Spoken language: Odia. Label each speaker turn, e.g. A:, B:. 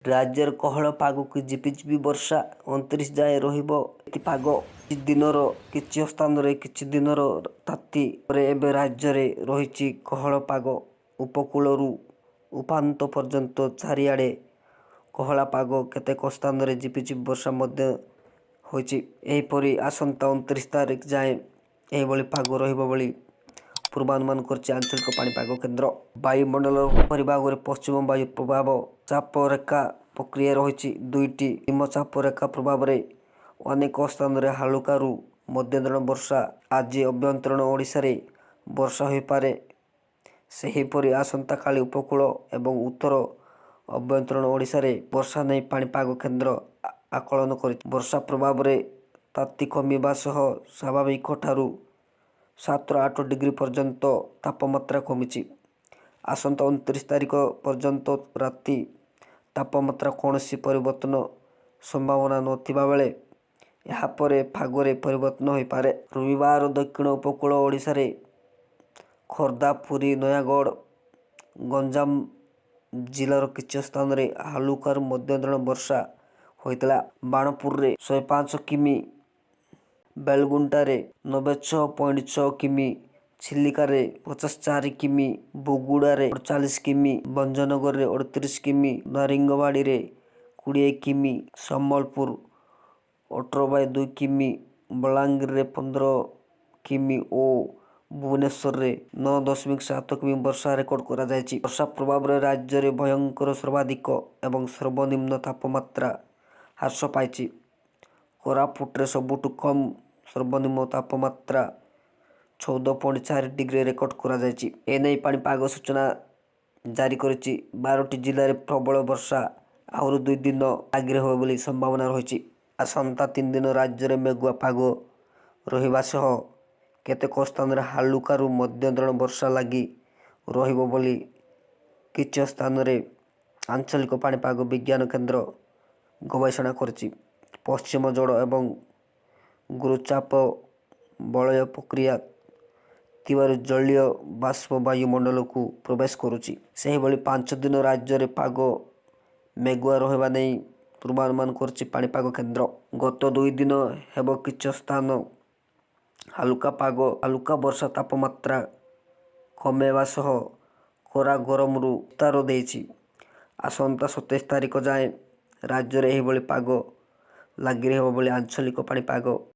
A: ରାଜ୍ୟରେ କୋହଳ ପାଗକୁ ଝିପିଝିପି ବର୍ଷା, 29 ଯାଏଁ ରହିବ ପାଗ। ଦିନର କିଛି ସ୍ଥାନରେ କିଛି ଦିନର ତାତି ପରେ ଏବେ ରାଜ୍ୟରେ ରହିଛି କୋହଳ ପାଗ। ଉପକୂଳରୁ ଉପାନ୍ତ ପର୍ଯ୍ୟନ୍ତ ଚାରିଆଡ଼େ କୋହଳା ପାଗ। କେତେକ ସ୍ଥାନରେ ଝିପିଝିପି ବର୍ଷା ମଧ୍ୟ ହୋଇଛି। ଏହିପରି ଆସନ୍ତା 29 ତାରିଖ ଯାଏଁ ଏହିଭଳି ପାଗ ରହିବ ବୋଲି ପୂର୍ବାନୁମାନ କରିଛି ଆଞ୍ଚଳିକ ପାଣିପାଗ କେନ୍ଦ୍ର। ବାୟୁମଣ୍ଡଳର ଉପରିଭାଗରେ ପଶ୍ଚିମ ବାୟୁ ପ୍ରଭାବ ଚାପ ରେଖା ପ୍ରକ୍ରିୟା ରହିଛି। ଦୁଇଟି ନିମ୍ନଚାପ ରେଖା ପ୍ରଭାବରେ ଅନେକ ସ୍ଥାନରେ ହାଲୁକାରୁ ମଧ୍ୟମ ବର୍ଷା। ଆଜି ଆଭ୍ୟନ୍ତରୀଣ ଓଡ଼ିଶାରେ ବର୍ଷା ହୋଇପାରେ। ସେହିପରି ଆସନ୍ତାକାଲି ଉପକୂଳ ଏବଂ ଉତ୍ତର ଆଭ୍ୟନ୍ତରୀଣ ଓଡ଼ିଶାରେ ବର୍ଷା ନେଇ ପାଣିପାଗ କେନ୍ଦ୍ର ଆକଳନ କରିଛି। ବର୍ଷା ପ୍ରଭାବରେ ତାତି କମିବା ସହ ସ୍ୱାଭାବିକଠାରୁ 7ରୁ 8 ଡିଗ୍ରୀ ପର୍ଯ୍ୟନ୍ତ ତାପମାତ୍ରା କମିଛି। ଆସନ୍ତା 29 ତାରିଖ ପର୍ଯ୍ୟନ୍ତ ରାତି ତାପମାତ୍ରା କୌଣସି ପରିବର୍ତ୍ତନ ସମ୍ଭାବନା ନଥିବା ବେଳେ ଏହାପରେ ପାଗରେ ପରିବର୍ତ୍ତନ ହୋଇପାରେ। ରବିବାର ଦକ୍ଷିଣ ଉପକୂଳ ଓଡ଼ିଶାରେ ଖୋର୍ଦ୍ଧା, ପୁରୀ, ନୟାଗଡ଼, ଗଞ୍ଜାମ ଜିଲ୍ଲାର କିଛି ସ୍ଥାନରେ ହାଲୁକାରୁ ମଧ୍ୟମ ବର୍ଷା ହୋଇଥିଲା। ବାଣପୁରରେ 105 କିମି, ବେଲଗୁଣ୍ଠାରେ 96.6 କିମି, ଚିଲିକାରେ 54 କିମି, ବୁଗୁଡ଼ାରେ 48 କିମି, ଭଞ୍ଜନଗରରେ 38 କିମି, ଦାରିଙ୍ଗବାଡ଼ିରେ 20 କିମି, ସମ୍ବଲପୁର 18.2 କିମି, ବଲାଙ୍ଗୀରରେ 15 କିମି ଓ ଭୁବନେଶ୍ୱରରେ 9.7 କିମି ବର୍ଷା ରେକର୍ଡ କରାଯାଇଛି। ବର୍ଷା ପ୍ରଭାବରେ ରାଜ୍ୟରେ ଭୟଙ୍କର ସର୍ବାଧିକ ଏବଂ ସର୍ବନିମ୍ନ ତାପମାତ୍ରା ହ୍ରାସ ପାଇଛି। କୋରାପୁଟରେ ସବୁଠୁ କମ୍ ସର୍ବନିମ୍ନ ତାପମାତ୍ରା 14.4 ଡିଗ୍ରୀ ରେକର୍ଡ କରାଯାଇଛି। ଏନେଇ ପାଣିପାଗ ସୂଚନା ଜାରି କରିଛି। 12ଟି ଜିଲ୍ଲାରେ ପ୍ରବଳ ବର୍ଷା ଆହୁରି 2 ଦିନ ଲାଗି ରହିବ ବୋଲି ସମ୍ଭାବନା ରହିଛି। ଆସନ୍ତା 3 ଦିନ ରାଜ୍ୟରେ ମେଘୁଆ ପାଗ ରହିବା ସହ କେତେକ ସ୍ଥାନରେ ହାଲୁକାରୁ ମଧ୍ୟମ ବର୍ଷା ଲାଗି ରହିବ ବୋଲି କିଛି ସ୍ଥାନରେ ଆଞ୍ଚଳିକ ପାଣିପାଗ ବିଜ୍ଞାନ କେନ୍ଦ୍ର ଗବେଷଣା କରିଛି। ପଶ୍ଚିମ ଝଡ଼ ଏବଂ ଗୁରୁଚାପ ବଳୟ ପ୍ରକ୍ରିୟା ଥିବାରୁ ଜଳୀୟ ବାଷ୍ପ ବାୟୁମଣ୍ଡଳକୁ ପ୍ରବେଶ କରୁଛି। ସେହିଭଳି 5 ଦିନ ରାଜ୍ୟରେ ପାଗ ମେଘୁଆ ରହିବା ନେଇ ପୂର୍ବାନୁମାନ କରିଛି ପାଣିପାଗ କେନ୍ଦ୍ର। ଗତ 2 ଦିନ ହେବ କିଛି ସ୍ଥାନ ହାଲୁକା ପାଗ, ହାଲୁକା ବର୍ଷା ତାପମାତ୍ରା କମାଇବା ସହ ଖରା ଗରମରୁ ନିସ୍ତାର ଦେଇଛି। ଆସନ୍ତା 27 ତାରିଖ ଯାଏଁ ରାଜ୍ୟରେ ଏହିଭଳି ପାଗ ଲାଗି ରହିବ ବୋଲି ଆଞ୍ଚଳିକ ପାଣିପାଗ